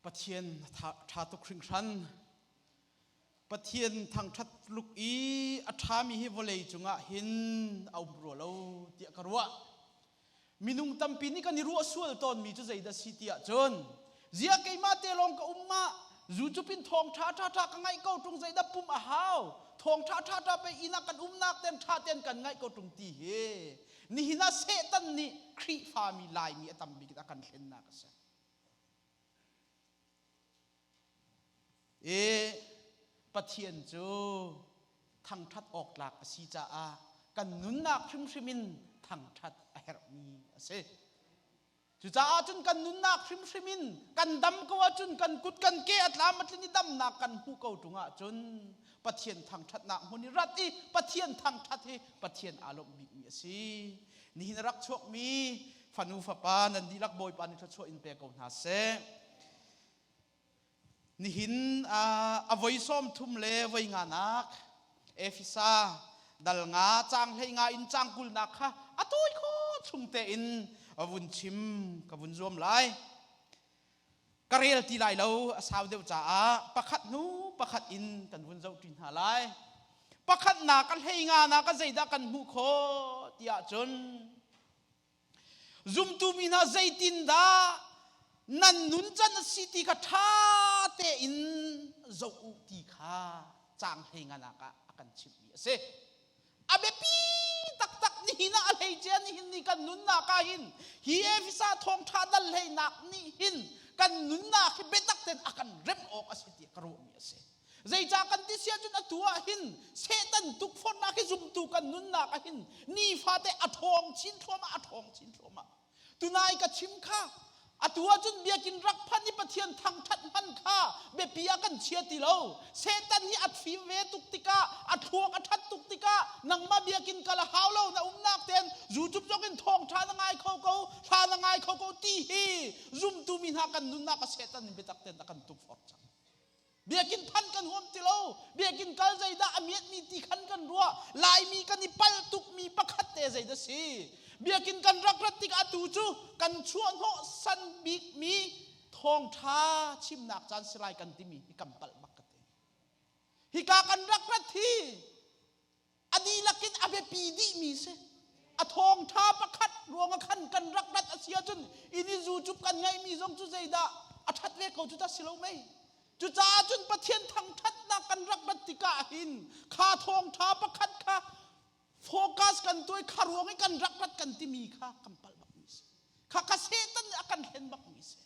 Pathian ṭha tuk hringhran. Pathian thangṭhat tluk i a ṭhami hi vawlei cungah hin a um rua lo tiah ka ruah. Minung tampi nih kan i ruah sual tawnmi cu zeidah si ti ahcun ziah keimah te lawng ka um ma zu cupin thawng ṭha ṭha ṭha ka ngaih ko ṭung zeidah pum a hau thawng ṭha ṭha ṭha pe inn ah kan umnak ten ṭha ten kan ngaih ko ṭung ti hi nihin ah Satan nih Khrihfami Laimi a tam bik in a kan hlennak a si. I Pathian cu thangṭhat awk tlak a si caah kan nunnak hrimhrim in thangṭhat a herhmi a si. Cucaah cun kan nunnak hrimhrim in kan dam ko ahcun kan kut kan ke a tlam a tlin i damnak kan hmuh ko ṭung ahcun Pathian thangṭhatnak hmun i rat i Pathian thangṭhat hi Pathian aa lawmh bikmi a si. Nihin a rak chuakmi fanu fapa nan dihlak Bawipa nih thluachuah in pe ko hna seh. Nihin a voi 30 le voi nganak Efesa dal nga cang hlei nga in cang kulnak kha a tawi kho chung tein a vun chim ka vun zuam lai. Ka rel ti lai lo a sau deuh caah pakhat hnu pakhat in kan vun zoh ṭi hna lai. Pakhatnak a hlei nga na ka zeidah kan hmuh khawh tiah cun Zumtu mi hna zeitindah nan nuncan a si ti kha ṭha tein zoh u ti kha caang hlei nganak ah a kan chimhmi a si. A biapi taktak nihin ah a hleicia nihin ni kan nunnak ah hin hi Efesa thawngṭha dal hleinak nih hin kan nunnak hi biatak tein a kan remh awk a si tiah ka ruahmi a si. Zeicah kan ti si ahcun atu ah hin Satan tukforhnak hi zumtu kan nunnak ah hin nifate a ṭhawng chin thluahmah a ṭhawng chin thluahmah. Tunai ka chim kha atu ahcun biakinn rak phanh i Pathian thangṭhat hman kha biapi ah kan chia ti lo. Satan hi a fim ve tuk tikah a thluak a ṭhat tuk tikah nangmah biakinn kal a hau lo na umnak ten YouTube zong in thawngṭha na ngai kho ko hla na ngai kho ko ti hi zumtu mi hna kan nunnak a Satan in biatak ten a kan tukforh cang. Biakinn phan kan huam ti lo. Biakinn kal zeidah a miatmi ti khan kan ruah. Laimi kan i palh tukmi pakhat te zeidah si. Biakinn kan rak rat tikah atu cu kan chuahhnawh san bikmi thawngṭha chimnak caan si lai kan timi hi kan palh bak ka ti. Hika kan rak rat hi a dihlak in a biapi dihmi si. A thawngṭha pakhat ruangah khan kan rak rat a si ahcun inn i zucup kan ngeihmi zong cu zeidah a ṭhat ve ko cu ta si lo mei. Cucaah cun Pathian thangṭhatnak kan rak rat tikah hin kha thawngṭha pakhat kha focus kan tuai kha ruang i kan rak rat kan timi kha kan palh bakmi si. Kha kha Satan nih a kan hlen bakmi si.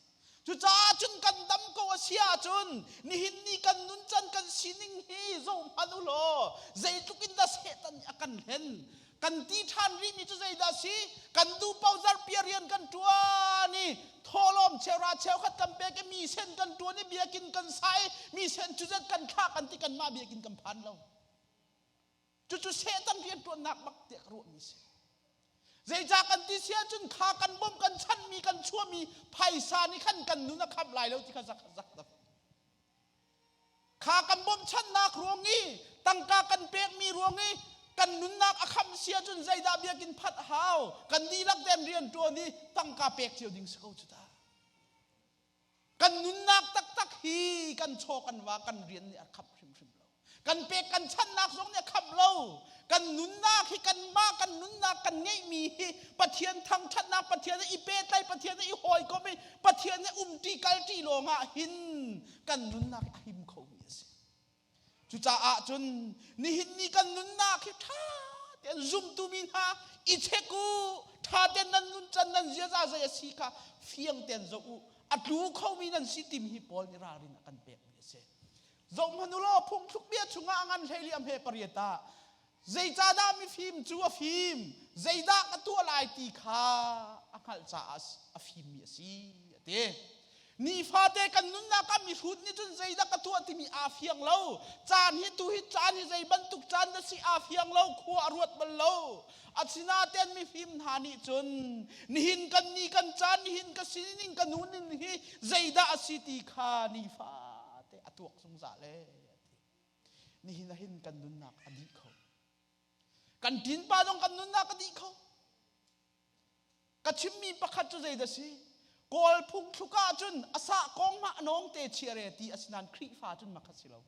Cucaah cun kan dam ko a si ahcun nihin ni kan nuncan kan sining hi zoh hmanh u law zeitluk in dah Satan nih a kan hlen. Kan ti ṭhan rihmi cu zeidah a si? Kan duh paoh zarhpi rian kan ṭuan i thawhlawm cheuhra cheukhat kan pek i mi sen kan ṭuan i biakinn kan sa i mi sen cu zet kan thlah kan ti kanmah biakinn kan phan lo. Cucu Satan rianṭuannak bak tiah ka ruahmi a si. Zeicah kan ti si ahcun kha kan bawmh kan chanhmi kan chuahmi phaisa nih khan kan nun a khamh lai lo ti kha zak zak dah. Kha kan bawmhchanhnak ruang i tangka kan pekmi ruang i kan nunnak a khamh si ahcun zeidah biakinn phanh hau kan dihlak tein rianṭuan i tangka pek cio ding si ko cu ta. Kan nunnak taktak hi kan chaw kan va kan rian nih a khamh hrimhrim lo. Kan pek kan channak zong nih a khamh lo. Kan nunnak hi kanmah kan nunnak kan ngeihmi hi Pathian thangṭhatnak Pathian i pehtlaih Pathian i hawikom i Pathian i umṭi kalṭi lawngah hin kan nunnak hi a him khomi a si. Cucaah cun nihin ni kan nunnak hi ṭha tein zumtu mi hna i check u, ṭha tein nan nuncan nan ziaza zei a si kha fiang tein zoh u. A tlu khomi nan si timi hi Paul nih ralrin a kan pekmi a si. Zoh hmanh u law phungthluk bia chungah a ngan hlei li a hme pariat ah zeicahdah mifim cu a fim, zeidah ka tuah lai ti kha a hngalh caah a fimmi a si a ti. Nifate kan nunnak ah mihrut nih cun zeidah ka tuah timi aa fiang lo. Caan hi tu hi caan hi zei bantuk caan dah si aa fiang lo, khua a ruat bal lo. Asinain mifim hna nih cun nihin kan ni kan caan nihin ka sining ka nuning hi zeidah a si ti kha nifate a tuak zungzal ee a ti. Nihin ah hin kan nunnak a dih kho. Kan ṭinpa zong kan nunnak a dih kho. Ka chimmi pakhat cu zeidah si? Kawl phungthluk ahcun a sah kong hmah a nawng te chia re ti asinain Khrihfa cun makha si lo.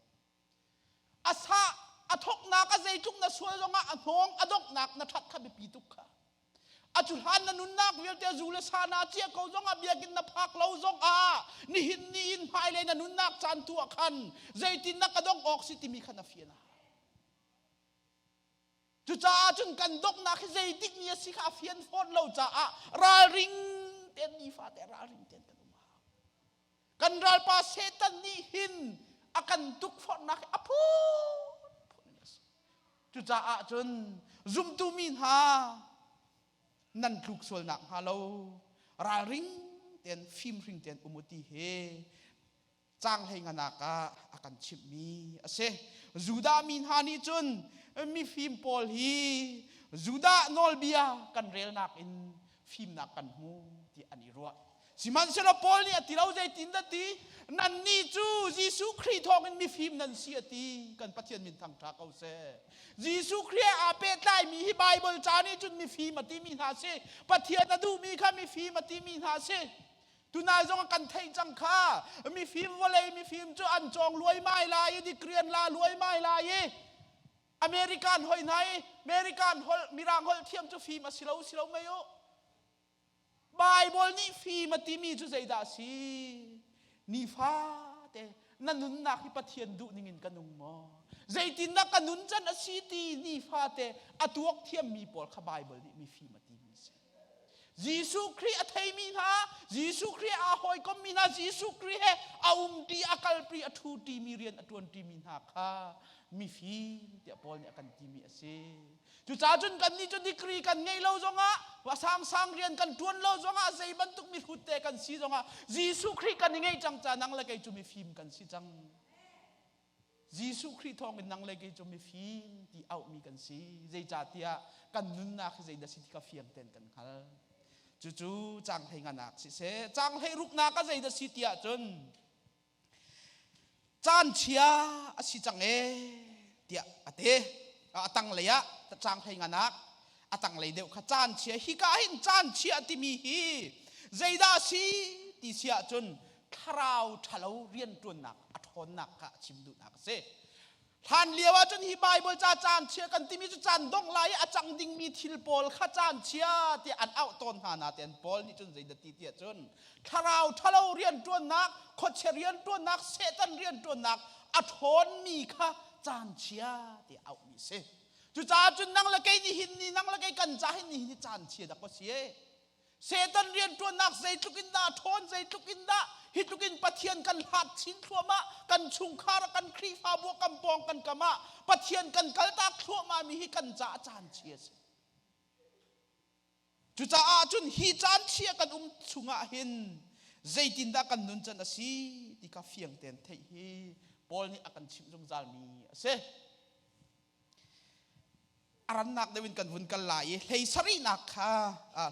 A sah a thoknak a zeitluk na sual zongah a hnawng a donghnak na ṭhat kha biapi tuk kha. A cu hlan na nunnak vialte zu le sa na ciah ko zongah biakinn na phak lo zongah nihin ni in hmailei na nunnak caan tu ah khan zeitin na ka dongh awk si timi kha na fian a hau. Cucaah cun kan donghnak hi zeitik ni a si kha a fian fawn lo caah ralring tein nifate ralring tein kan um a hau. Kan ralpa Satan nih hin a kan tukforhnak hi a phunphun in a si. Cucaah cun zumtu mi hna nan tluk sualnak hnga lo ralring tein fimhring tein um u ti hi caang hlei nganak ah a kan chimhmi a si. Judah mi hna nih cun mifim pawl hi Judah nawlbia kan relnak in fimnak kan hmu ti an i ruah. Sihmanhsehlaw Paul nih a ti lo zeitin dah ti nannih cu Jesuh Khrih thawngin mifim nan si a ti kan Pathian min thangṭha ko seh. Jesuh Khrih aa pehtlaimi hi Baibal ca nih cun mifim a timi hna si. Pathian a duhmi kha mifim a timi hna si. Tunai zong kan theih cang kha mifim vawlei mifim cu an cawng luaimai lai i degree an la luaimai lai i American hoi hna i American holh mirang holh thiam cu fim a si lo si lo mei u Bible nih fim a timi cu zeidah a si nifate na nunnak hi Pathian duh ning in ka nung maw zeitindah ka nun can a si ti nifate a tuak thiammi pawl kha Bible nih mifim a timi a si Jesuh Khrih a theimi hna, Jesuh Khrih aa hawikommi hna, Jesuh Khrih he a umṭi, a kalpi, a ṭhuṭimi rian a ṭuanṭimi hna kha mifim tiah Paul nih a kan timi a si. Cucaah cun kannih cu degree kan ngeih lo zongah, sangsang rian kan ṭuan lo zongah, zei bantuk mihrut te kan si zongah, Jesuh Khrih kan i ngeih cang caah nang le kei cu mifim kan si cang. Jesuh Khrih thawngin nang le kei cu mifim ti auhmi kan si. Zeicahtiah kan nunnak hi zeidah si ti kha fiang tein kan hngal. Cucu caang hlei nganak siseh, caang hlei ruknak ah zeidah si ti ahcun caan chia a si cang ee tiah a ti. A tanglei ah caang hlei nganak a tanglei deuh kha caan chia hika hin caan chia timi hi zeidah a si ti si ahcun thlarau ṭhalo rianṭuannak a ṭhawnnak kha a chim duhnak a si. Hlan lio ahcun hi Baibal ca caan chia kan timi cu caan dongh lai i a cang dingmi thil pawl kha caan chia tiah an auh tawn hna natein Paul nih cun zeidah ti tiah cun thlarau ṭhalo rianṭuannak, khuachia rianṭuannak, Satan rianṭuannak a ṭhawnmi kha caan chia tiah auhmi a si. Cucaah cun nang le kei nihin ni nang le kei kan ca hin nihin hi caan chia dak a si e. Satan rianṭuannak zeitluk in dah a ṭhawn, zeitluk in dah hi tluk in Pathian kan hlat chin thluahmah, kan chungkhar ah, kan Khrihfabu ah, kan pawng kan kam ah Pathian kan kaltak thluahmah mi hi kan caah caan chia a si. Cucaah cun hi caan chia kan um chungah hin zeitindah kan nun can a si ti kha fiang tein theih hi Paul nih a kan chimh zungzalmi a si. A rannak deuh in kan vun kal lai i hlei sarihnak kha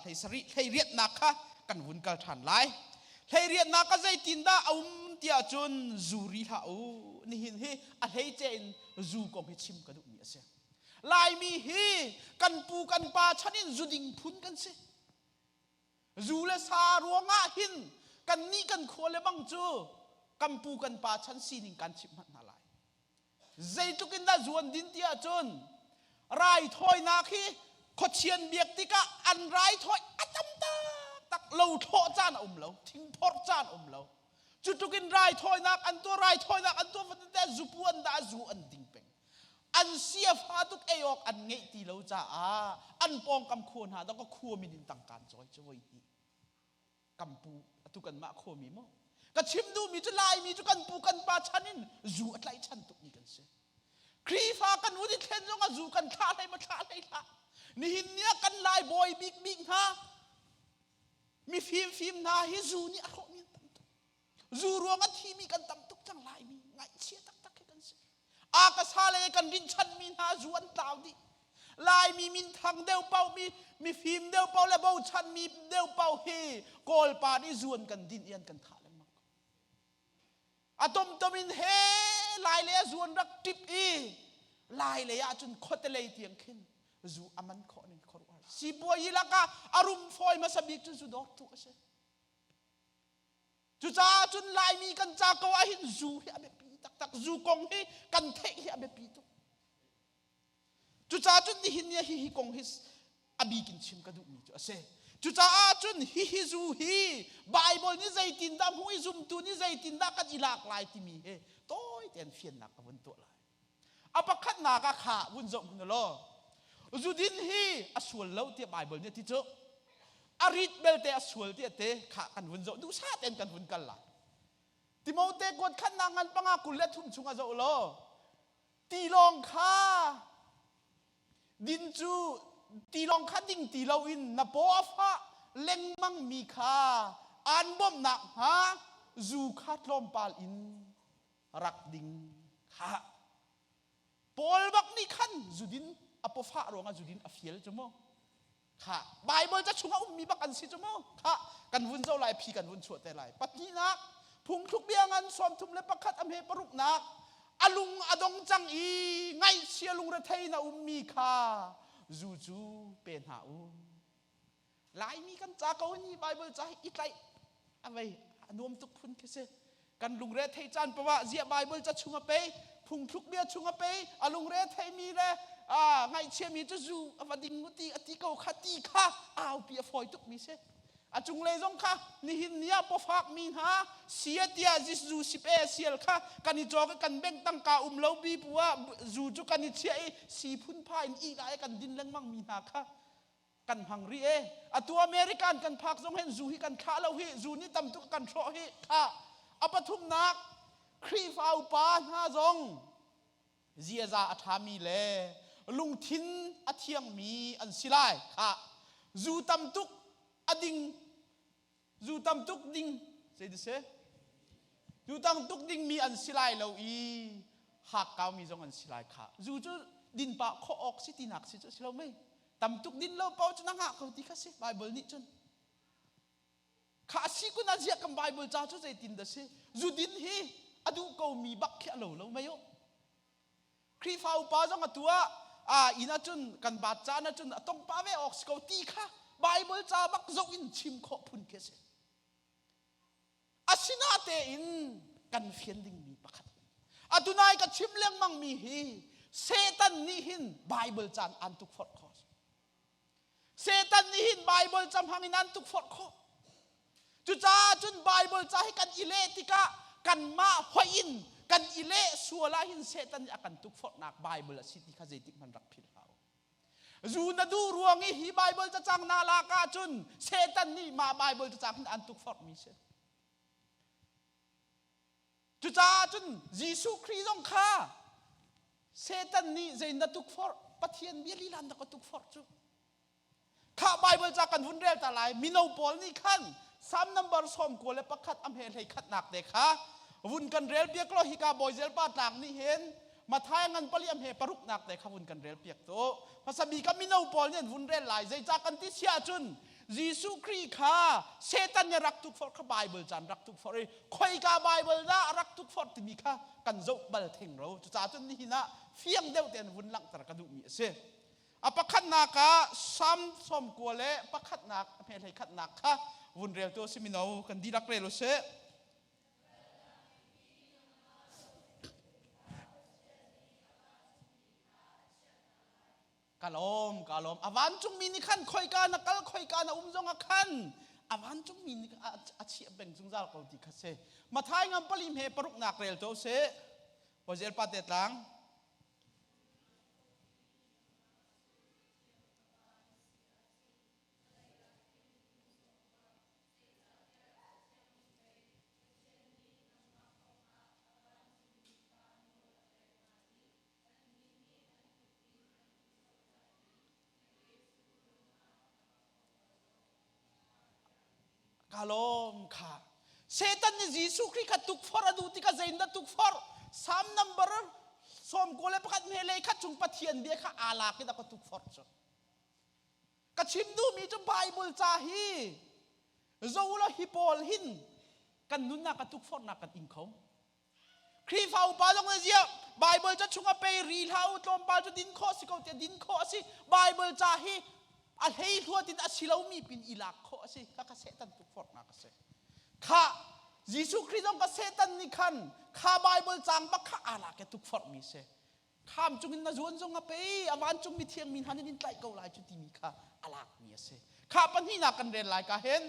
hlei sarih hlei riatnak kha kan vun kal ṭhan lai. Hlei riatnak kha zeitindah a um tiah cun zu ri hlah u. Nihin hi a hleice in zu kong hi chim ka duhmi a si. Laimi hi kan pu kan pa chan in zuding phun kan si. Zu le sa ruangah hin kannih kan khua le bang cu kan pu kan pa chan sining kan chimh hmanh hna lai. Zeitluk in dah zuan din ti ahcun raithawinak hi khuachian biak tikah an raithawi a tam taktak lo thlawh caan a um lo thingphorh caan a um lo cu tluk in raithawinak an tuah raithawinak an tuah fatete zupu an dah zu an ding peng an siafa tuk ei awk an ngeih ti lo caah an pawngkam khua hna dok khua min in tangka an cawi cu voi hnih Kan pu atu kanmah khuami maw? Ka chim duhmi cu Laimi cu kan pu kan pa chan in zu a tlaihchan tukmi kan si. Khrihfa kan un i thlen zong ah zu kan thlah hlei ma thlah hlei hlah. Nihin ni ah kan Lai bawi bikbik hna mi fimfim hna hi zu nih a hrawhmi an tam tuk. Zu ruang a thimi kan tam tuk cang Laimi ngaihchia taktak hi kan si. Akasa le kan rinhchanmi hna zu an tlau dih. Laimi minthang deuh paoh mi mifim deuh paoh le bochanmi deuh paoh hi Kawlpa nih zu an kan din i an kan thah lengmang ko. A tomtom in he lai le a zu an rak ṭip i lai lei ah cun khuatelei tiang khin zu a man khawh ning khuaruahhar. Sipuayi lakah a rum fawi hmasa bik cu zu dawr tu a si. Cucaah cun Laimi kan ca ko ahhin zu hi a biapi taktak. Zu kong hi kan theih hi a biapi tuk. Cucaah cun nihin ni ah hihi kong hi a bik in chim ka duhmi cu a si. Cucaah cun hihi zu hi Baibal nih zeitindah hmuh i zumtu nih zeitindah kan i lak lai timi hi tawi tein fiannak ka vun tuah lai. A pakhatnak ah kha vun zoh hmanh law zudin hi a sual lo tiah Baibal nih a ti cu. A rit belte a sual tiah te kha kan vun zoh duhsah tein kan vun kal lai. Timote kuat khatnak ngan panga 23 chung a zoh law tilawng kha din cu tilawng kha ding ti loin na paw a fah lengmang mi kha aan bawmhnak hnga zu kha tlawmpal in rak ding kha Paul bak nih khan zudin a pawfah ruangah zudin a fial cu mu kha Bible ca chungah ummi bak an si cu mu kha kan vun zo lai phi kan vun chuah te lai pahnihnak phungthluk bia ngan 31 a hme paruknak a lung a dong cang i ngaihchia lungrethei na ummi kha zu cu pe hna u Laimi kan ca ko ni Bible ca hi i tlaih a vei a nuam tuk phun khi si. Kan lungre thei caan paoh ziah Bible ca chung a pe, phungthluk bia chung a pe, a lungre theimi le a ngaihchiami cu zu a va ding ti a ti ko kha ti kha aupi a fawi tuk mi si. A cunglei zong kha nihin ni ah pawfak mi hna sia tiah zu sipe sial kha kan i cawk i kan bank tangka um lo bi pu ah zu cu kan i chiah i si phunpha in i lai kan din lengmang mi hna kha kan hmang rih e atu American kan phak zong hin zu hi kan thlah lo hi zu nih tam tuk kan hrawh hi kha a pathumnak Khrihfa upa hna zong ziaza a ṭhami le lungthin a thiangmi an si lai kha zu tam tuk a ding zu tam tuk ding zei ti si zu tam tuk dingmi an si lai lo i hakkaumi zong an si lai kha zu cu din pah khawh awk si tinak si cu si lo mei tam tuk din lo paoh cu na ngah ko ti kha si Bible nih cun kha si kun a ziah kan Bible ca cu zeitin dah si zu din hi a duh ko mi bak khi a lo lo mei u Khrihfa upa zong atu ah ah inn ahcun kan baat caan ahcun a tong pa ve awk si ko ti kha Bible ca bak zoh in chim khawh phun khi a si. Asinatein kan fian dingmi pakhat. Atunai ka chim lengmang mi hi Satan nih hin Bible caan an tukforh khawh. Satan nih hin Bible ca hmang in an tukforh khawh. Cucaah cun Bible ca hi kan i leh tikah kanmah hoih in kan i leh sual ah hin Satan nih a kan tukforhnak Bible a si ti kha zeitik hmanh rak philh hlah u. Zu na duh ruang i hi Bible cacang na lak ahcun Satan nih mah Bible cacang hin an tukforhmi si. Cucaah cun Jesuh Khrih zong kha Satan nih zei na tukforh Pathian bia lila na ka tukforh cu. Kha Bible ca kan hun rel ta lai mino pawl nih khan Psalm number 91 a hme hlei khatnak te kha vun kan rel piak law hika Bawizel pa tlang nih hin Mathai ngan pali a hme paruknak te kha vun kan rel piak tu. Hmasa bik ah mino pawl nih an vun rel lai zeicah kan ti sia cun Jesuh Khrih kha Satan nih rak tukforh kha Bible caan rak tukforh i khoika Bible dah rak tukforh timi kha kan zoh bal theng ro. Cucaah cun nihin ah fiang deuh tein vun langhter ka duhmi a si. A pakhatnak ah Psalm 91 le pakhatnak a hme hlei khatnak kha vun rel tu a si mino kan dihlak rel u sih. Ka lawm, ka lawm. A vancungmi nih khan khoika na kal, khoika na um zongah khan a vancungmi nih a chiah peng zungzal ko ti kha si. Mathai ngam pali hme paruknak rel to si. Hozel pa te tlang. Ka lawm kha. Satan nih Jesuh Khrih kha tukforh a duh tikah zeitindah tukforh? Psalm number 91 hme lei khat chung Pathian bia kha aa lak in a ka tukforh cu. Ka chim duhmi cu Bible ca hi zo law hi pawl hin kan nunnak a tukforhnak kan ing kho. Khrihfa upa zong nih ziah Bible ca chungah pei ri hlah u tlawmpal cu din khawh si ko tiah din khawh a si. Bible ca hi a hleihluat in a si lomi pin i lak khawh a si. Khakha Satan tukforhnak a si. Khah! Jesuh Khrih zong ka Satan nih khan kha Bible caang bak kha aa lak i tukforhmi si. Kham cungin na zuan zong a pe a vancung mi thiang mi hna nih in tlaih ko lai cu timi kha a lakmi a si. Kha pahnihnak kan rel lai ka hin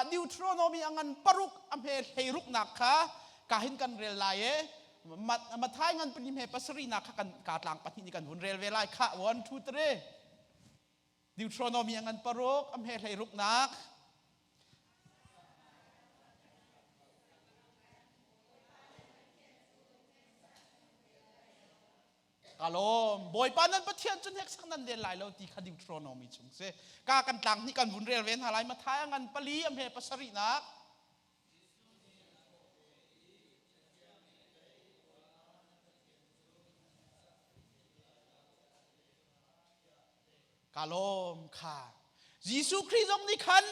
Deuteronomy a ngan paruk a hme hleiruknak kha ka hin kan rel lai e Mathai ngan pali hme pasarihnak kha kan ka tlang pahnih nih kan hun rel ve lai kha 1 2 3 Deuteronomy a ngan paruk a hme hleiruknak Ka lawm. Bawipa nan Pathian cu hneksak nan len lai lo ti kha Deuteronomy chung si. Ka kan tlang hnih kan vun rel ve hna lai. Mathai a ngan pali a hme pasarihnak. Ka lawm kha. Jesuh Khrih zong nih khan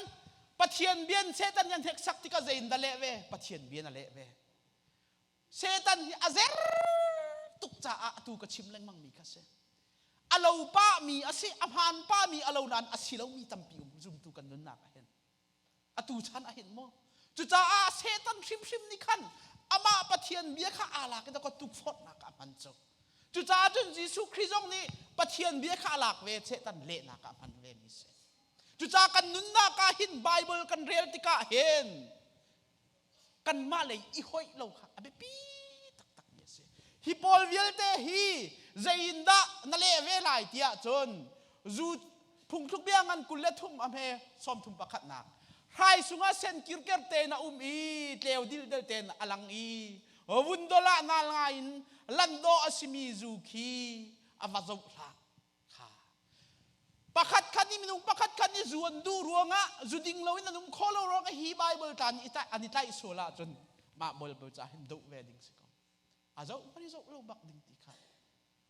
Pathian bian Satan yan hneksak tikah zei in dah leh ve? Pathian bian a leh ve. Satan hi a zer tuk caah atu ka chim lengmang mi kha si. A lo pah mi a si, a hmaan pah mi a lo nain a si lomi tampi um zumtu kan nunnak ah hin. Atu chan ah hin maw? Cucaah Satan hrimhrim nih khan amah Pathian bia kha aa lak i ka tukforhnak ah a hman cu. Cucaah cun Jesuh Khrih zong nih Pathian bia kha a lak ve, Satan lehnak ah a hman ve mi si. Cucaah kan nunnak ah hin Bible kan rel tikah hin kanmah lei i hoih lo kha a biapi taktak mi a si. Hi pawl vialte hi zei in dah na leh ve lai tiah cun zu phungthluk bia ngan 23 a hme 31 pakhatnak hrai sungah sen kirker te na um i tleu dildel ten a lang i vundola nal ngai in lando a simi zu khi a va zoh hlah kha pakhat khat nih minung pakhat khat nih zu an duh ruangah zu ding loin an um khawh lo ruangah hi Bible tla nih an i tlaih sual ahcun mah Bible ca hin doh ve ding si ko a zoh hmanh i zoh lo bak ding ti kha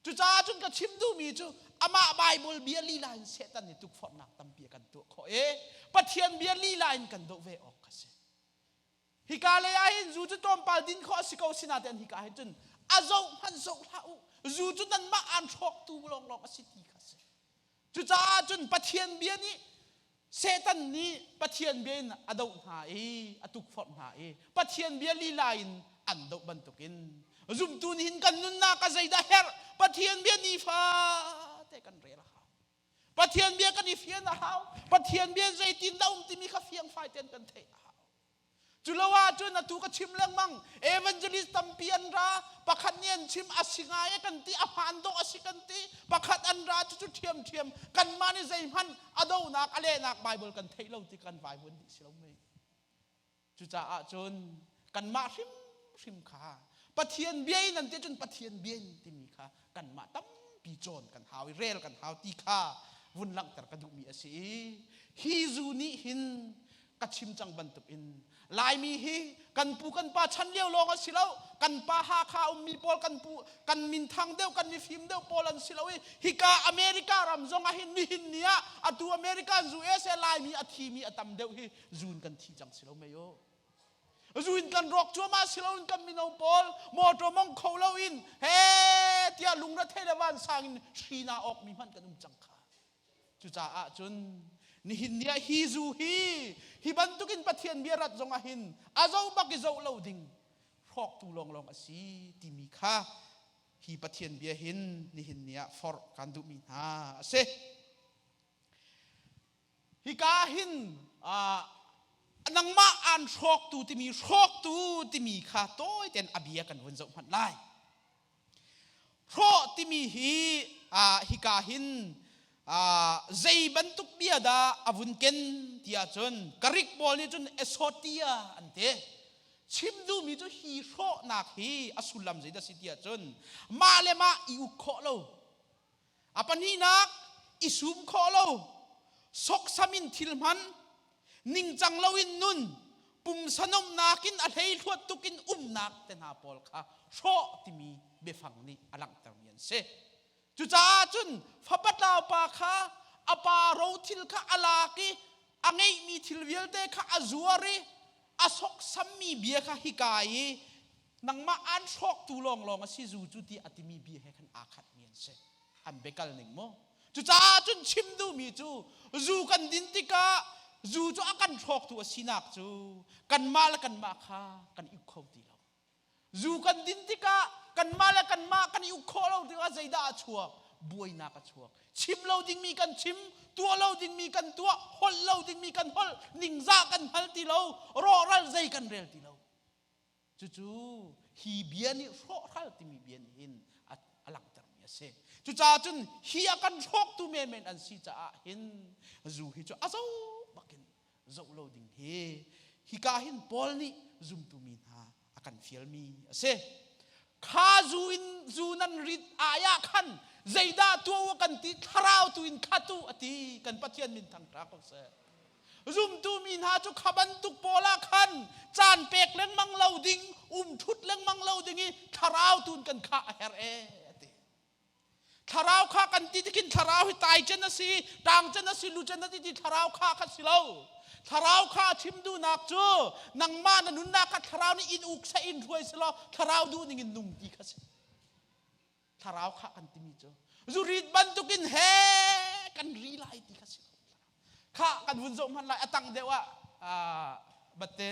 cucaah cun ka chim duhmi cu amah Bible bia lila in Satan nih tukforhnak tampi a kan tuah khawh i Pathian bia lila in kan doh ve awk kha si Hika lei ah hin zu cu tlawmpal din khawh a si ko sinain hika hin cun a zoh hmanh zoh hlah u. Zu cu nanmah aan hrawktu lawnglawng a si ti kha a si. Cucaah cun Pathian bia nih Satan nih Pathian bia in a doh hna i a tukforh hna i Pathian bia lila in an doh bantukin zumtu nih hin kan nunnak ah zeidah herh Pathian bia nifate kan rel a hau. Pathian bia kan i fian a hau. Pathian bia zeitin dah um timi kha fiangfai tein kan theih a hau. Cu lo ahcun atu ka chim lengmang evangelist tampi an ra pakhat nih an chim a si ngai e kan ti a hmaan dawh a si kan ti pakhat an ra cu cu ṭhiamṭhiam kanmah nih zeihmanh a donak a lehnak Bible kan theih lo ti kan vaivuan dih si lo mei. Cucaah cun kanmah hrimhrim kha Pathian bia in an ti cun Pathian bia in timi kha kanmah tampi cawn kan hau i rel kan hau ti kha vun langhter ka duhmi a si i hi zu nih hin ka chim cang bantukin Laimi hi kan pu kan pa chan lio lawng a si lo kan pa Hakha ummi pawl kan pu kan minthang deuh kan mifim deuh pawl an si lo i hika America ram zong ah hin nihin ni ah atu American USA Laimi a thimi a tam deuh hi zun kan thi cang si lo mei u zuin kan rawk cuahmah si loin kan mino pawl motor mong kho loin he tiah lungre thei le vansang in hri na awk mi hmanh kan um cang kha cucaah cun nihin ni ah hi zu hi hi bantukin Pathian bia rat zong ah hin a zo bak i zoh lo ding hrawktu lawnglawng a si timi kha hi Pathian bia hin nihin ni ah forh kan duhmi hna a si. Hika hin nangmah aan hrawktu timi hrawktu timi kha tawi tein a bia kan vun zoh hmanh lai. Hrawh timi hi hika hin zei bantuk bia dah a vun ken ti ahcun Greek pawl nih cun esotia an ti. Chim duhmi cu hi hrawhnak hi a sullam zeidah si ti ahcun mah le mah i uk khawh lo A pahnihnak, i sum khawh lo, soksam in thil hman, ningcang loin nun, pumsa nomnak in a hleihluat tuk in umnak te hna pawl kha hrawh timi biafang nih a langhtermi an si. Cucaah cun fapa tlau pa kha a pa rothil kha a lak i a ngeihmi thil vialte kha a zuar i a soksammi bia kha hika i nangmah aan hrawktu lawnglawng a si zu cu ti a timi bia he khan aa khatmi an si an biakal ning mu cucaah cun chim duhmi cu zu kan din tikah. Zu cu a kan hrawktu a sinak cu kanmah le kanmah kha kan i uk kho ti lo. Zu kan din tikah kanmah le kanmah kan i uk khawh lo tikah zeidah a chuak? Buainak a chuak. Chim lo dingmi kan chim, tuah lo dingmi kan tuah, holh lo dingmi kan holh, ningzah kan hngal ti lo, rawhral zei kan rel ti lo. Cucu hi bia nih hrawhhral timi bia nih hin a langhtermi a si. Cucaah cun hi a kan hrawktu menmen an si caah hin zu hi cu a zo bakin zoh lo ding hi hika hin Paul nih zumtu mi hna a kan fialmi a si. Kha zu in zu nan rit ai ah khan zeidah tuah u kan ti thlarau tu in khat u a ti kan Pathian min thangṭha ko seh. Zumtu mi hna cu kha bantuk pawl ah khan caan pek lengmang lo ding, um ṭhut lengmang lo ding i thlarau tu in kan khah a herh ee a ti. Thlarau kha kan ti tikin thlarau hi tai cen a si, tang cen a si, lu cen a ti ti thlarau kha kha si lo. Thlarau kha a chim duhnak cu nangmah na nunnak kha thlarau nih in uk seh in hruai selaw thlarau duh ning in nung ti kha si. Thlarau kha kan timi cu zurit bantukin he kan ri lai ti kha si. Kha kan vun zoh hmanh lai a tang deuh ah batte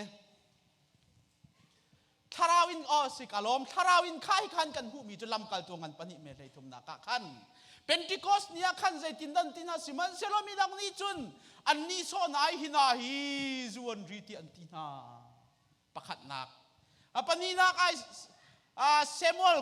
Thlarau in aw si ka lawm thlarau in kha hi khan kan hmuhmi cu lamkaltu ngan pahnih me hlei thumnak ah khan Pentecost ni ah khan zeitin dan ti hna sihmanhsehlaw midang nih cun an nihsawh hna i hi hna hi zu an ri ti an ti hna pakhatnak a pahnihnak ai Samuel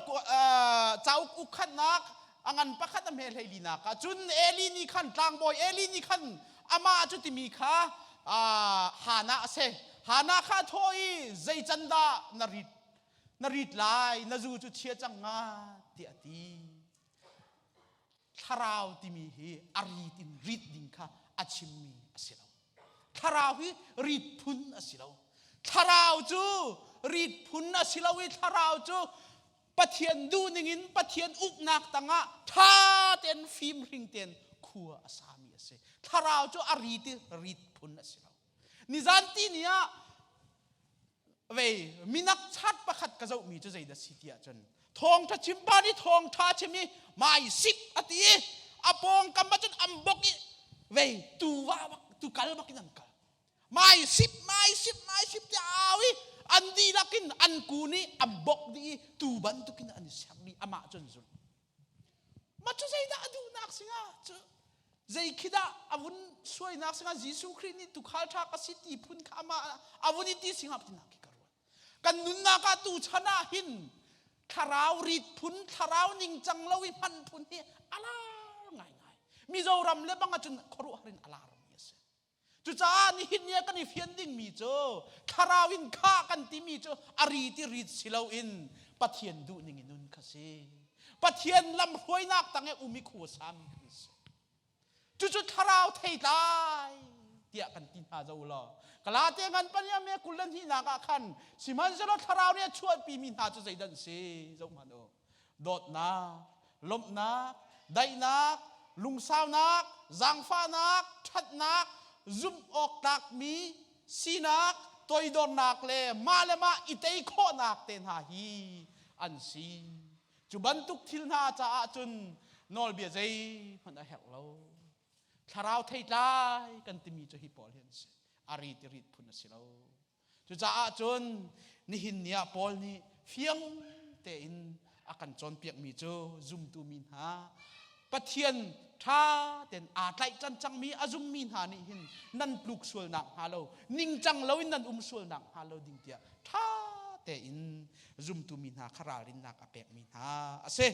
cauk ukkhatnak a ngan pakhat a hme hlei linak ah cun Eli nih khan tlangbawi Eli nih khan amah cu timi kha Hana a si. Hana kha a thawh i zei can dah na rit na rit lai na zu cu chia cang nga tiah a ti. Thlarau timi hi a rit in rit ding kha a chimmi a si lo. Thlarau hi rit phun a si lo. Thlarau cu rit phun a si lo i thlarau cu Pathian duhning in Pathian uknak tangah ṭha tein fimhring tein khua a sami a si. Thlarau cu a rit i rit phun a si lo. Nizan ti ni ah vei minak chat pakhat ka zohmi cu zeidah si ti ahcun thawngṭha chimpa nih thawngṭha chim i mai sip a ti i a pawngkam ah cun an bok i vei tu va bak tu kal bak in an kal mai sip mai sip mai sip tiah au i an dihlak in an kun i an bok dih i tu bantukin an i ser dih amah cun zulh mah cu zeidah a duhnak singa cu zei khi dah a vun suainak singa Jesuh Khrih nih tukhal ṭha ka si ti phun kha amah a vun i ti singa tinak khi ka ruat kan nunnak ah tu chan ah hin thlarau rit phun thlarau ningcang lo i hman phun hi a lar ngaingai Mizoram le bang ahcun khuaruahhar in a larmi a si Cucaah nihin ni ah kan i fian dingmi cu thlarau in khah kan timi cu a rit i rit si loin Pathian duhning in nun kha si. Pathian lamhruainak tang i um i khuasami kan si. Cucu thlarau theitlai tiah kan ti hna zo law. Galate ngan pania me kul le hnihnak ah khan sihmanhsehlaw thlarau nih a chuahpimi hna cu zeidah an si zoh hmanh u. Dawtnak, lawmhnak, daihnak, lungsaunak, zaangfahnak, ṭhatnak, zumh awk tlakmi sinak, toidornak le mah le mah i tei khawhnak te hna hi an si. Cu bantuk thil hna caah cun nawlbia zeihmanh a herh lo. Thlarau theitlai kan timi cu hi pawl hi an si. A rit i rit phun a si lo. Cucaah cun nihin ni ah Paul nih fiang tein a kan cawnpiakmi cu zumtu mi hna Pathian ṭha tein aa tlaihchan cangmi a zummi hna nih hin nan tluk sualnak hnga lo ningcang loin nan um sualnak hnga lo ding tiah ṭha tein zumtu mi hna kha ralrinnak a pekmi hna a si.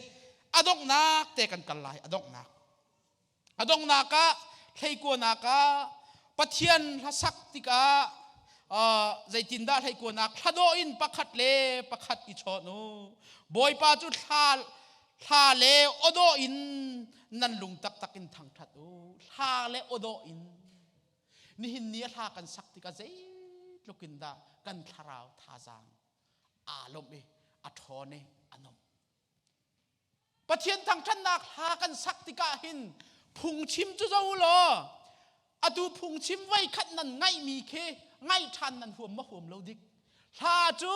A donghnak te kan kal lai a donghnak. A donghnak ah hleikuanak ah Pathian hlasak tikah zeitindah hleikuanak thladawh in pakhat le pakhat i chawn u. Bawipa cu thla thla le awdawh in nan lung taktak in thangṭhat u. Thla le awdawh in nihin ni a hla kan sak tikah zeitluk in dah kan thlarau thazaang aa lawmh i a ṭhawn i a nom. Pathian thangṭhatnak hla kan sak tikah hin phungchim cu zo law atu phungchim voikhat nan ngaihmi khi ngaih ṭhan nan huam ma huam lo dik hla cu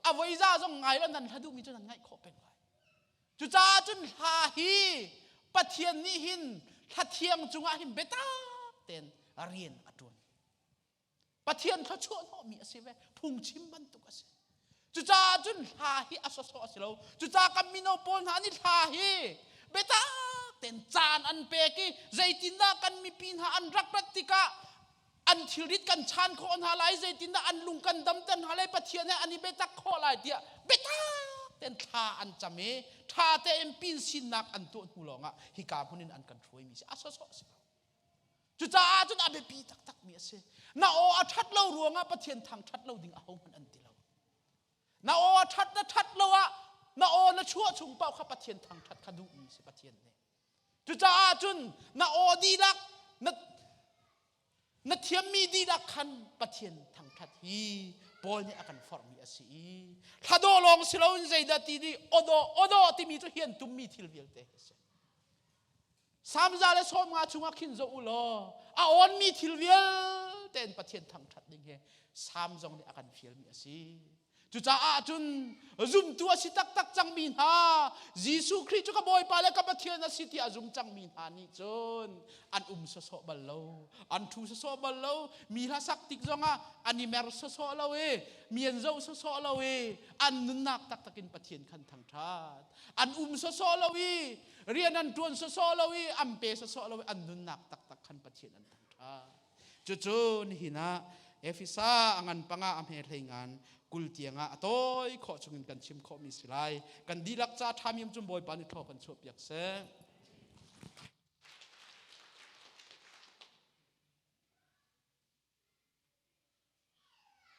a voiza zong ngai lo nan hla duhmi cu nan ngaih khawh peng lai cucaah cun hla hi Pathian nih hin hla thiang cungah hin biatak tein rian a ṭuan. Pathian thluachuah hnawhmi a si ve. Phungchim bantuk a si. Cucaah cun hla hi a sawsawh a si lo. Cucaah kan mino pawl hna nih hla hi biatak tein caan an pek i zeitindah kan mipi hna an rak rat tikah an thilrit kan chan khawh hna lai, zeitindah an lung kan damter hna lai, Pathian he an i biatak khawh lai tiah biatak tein thla an cam i ṭha tein pinsinnak an tuah hnu lawngah hika hmun in an kan hruaimi si. A sawsawh a si lo. Cucaah cun a biapi taktakmi a si. Na aw a ṭhat lo ruangah Pathian thangṭhat lo ding ahohmanh an ti lo. Na aw a ṭhat na ṭhat lo ah na aw na chuah chung paoh kha Pathian thangṭhat kha duhmi si Pathian nih. Cucaah cun na aw dihlak na na thiammi dihlak khan Pathian thangṭhat hi Paul nih a kan forhmi a si i thladawh lawng si loin zeidah ti nih awdawh awdawh timi cu hian tummi thil vialte a si. Samza le 50 chungah khin zoh u law a awnmi thil vialte in Pathian thangṭhat ding hi Sam zong nih a kan fialmi a si. Cucaah cun zumtu a si taktak cangmi hna Jesuh Khrih cu ka Bawipa le ka Pathian a si tiah a zum cangmi hna nih cun an um sawsawh bal lo, an ṭhu sawsawh bal lo, mi hla sak tik zongah an i mer sawsawh lo i mi an zoh sawsawh lo i an nunnak taktak in Pathian khan thangṭhat. An um sawsawh lo i rian an ṭuan sawsawh lo i an pe sawsawh lo i an nunnak taktak khan Pathian an thangṭhat. Cucu nihin ah Efesa a ngan panga a hme hlei ngan 20 tiangah a tawi khawh chungin kan chim khawhmi si lai. Kan dihlak ca ṭhami um cun Bawipa nih thlaw kan chuahpiak seh.